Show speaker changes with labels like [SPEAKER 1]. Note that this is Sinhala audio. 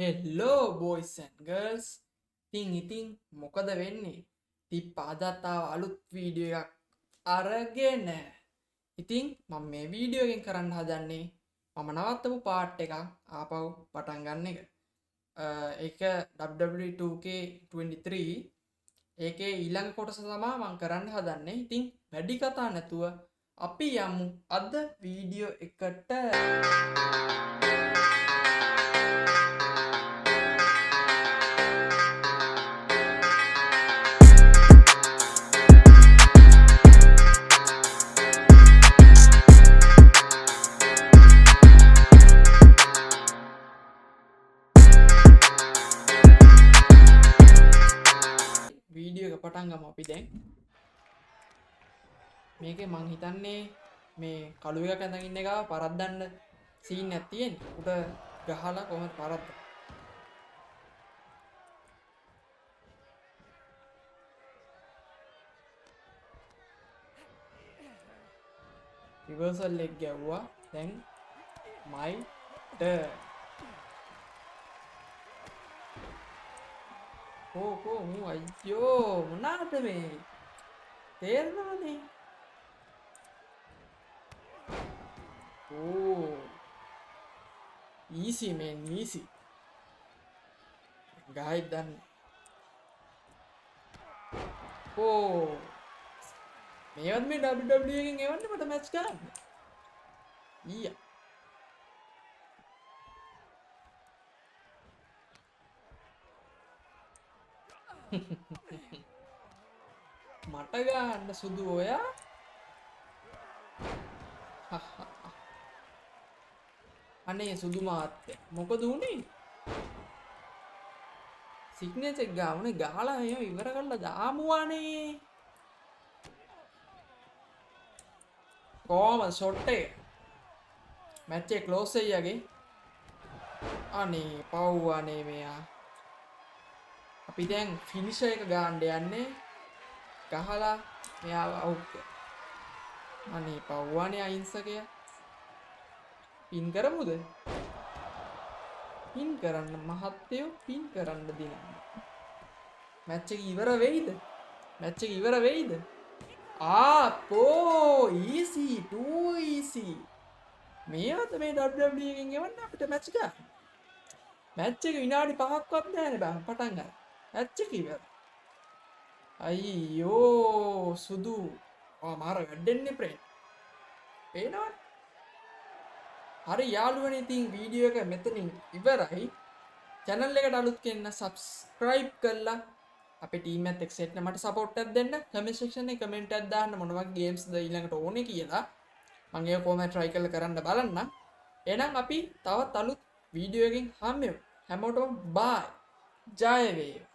[SPEAKER 1] හෙල්ලෝ බෝයිස් ඇන්ඩ් ගර්ල්ස්. ඉතින් ඉතින් මොකද වෙන්නේ? තිප්ප අදත් ආව අලුත් වීඩියෝ එකක් අරගෙන. ඉතින් මම මේ වීඩියෝ එකෙන් කරන්න හදන්නේ මම නවත්තපු පාර්ට් එකක් ආපහු පටන් ගන්න එක. ඒක WWE 2K23 ඒකේ ඊළඟ කොටස තමා මං කරන්න හදන්නේ. ඉතින් වැඩි කතා නැතුව අපි යමු අද වීඩියෝ එකට. වීඩියෝ එක පටන් ගමු අපි දැන්. මේකේ මං හිතන්නේ මේ කළු එකක් ඇඳන් ඉන්න එකව පරද්දන්න සීන් එකක් තියෙන්නේ. උට ගහලා කොහොමද පරද්ද? රිවර්සල් එක ගැව්වා. දැන් මයි ටර්න්. කෝ කෝ මූ අයියෝ මොනාද මේ? තේරෙනවනේ. ඕ ඊසි මේ ඊසි. ගහයි දන්නේ. ඕ මේවත් මේ WWE එකෙන් එවන්නේ මට මැච් ගන්න. ඊයා. මට ගන්න සුදු ඔයා. අනේ සුදු මහත්තයා මොකද වුනේ? සිග්නේචර් එක ගාවනේ ගහලා එහෙම ඉවර කරලා දාමුවානේ. කොහමද ෂොට් එක? මැච් එක ක්ලෝස් වෙයි යගේ. අනේ පව් අනේ මෙයා. අපි දැන් ෆිනිෂර් එක ගන්න යන්නේ. ගහලා මෙයාව අවුට් කරා. අනේ පව් අනේ අහිංසකයා. පින් කරමුද? පින් කරන්න මහත්තයෝ, පින් කරන්න දිනන්න. මැච් එක ඉවර වෙයිද? මැච් එක ඉවර වෙයිද? ආපෝ ඊසි, ටූ ඊසි. මේවත් මේ WWE එකෙන් එවන්න අපිට මැච් ගන්න. මැච් එක විනාඩි 5ක්වත් නෑනේ බං පටන් ගන්න. මැච් එක ඉවර. අයියෝ සුදු. ආ මාර වැඩෙන්නේ ප්‍රේම්. පේනවනේ. හරි යාළුවනේ, ඉතින් වීඩියෝ එක මෙතනින් ඉවරයි. චැනල් එකට අලුත් කෙනෙක් නම් සබ්ස්ක්‍රයිබ් කරලා අපේ ටීම් එකත් එක්ක සෙට් මට සපෝට් එකක් දෙන්න. කමෙන්ට් සෙක්ෂන් එකේ කමෙන්ට් එකක් දාන්න මොන වගේ ගේම්ස් ද ඊළඟට ඕනේ කියලා. මම ඒක කොහොමද try කරලා කරන්න බලන්න. එහෙනම් අපි තවත් අලුත් වීඩියෝ එකකින් හම්බෙමු. හැමෝටම බායි. ජය වේවා.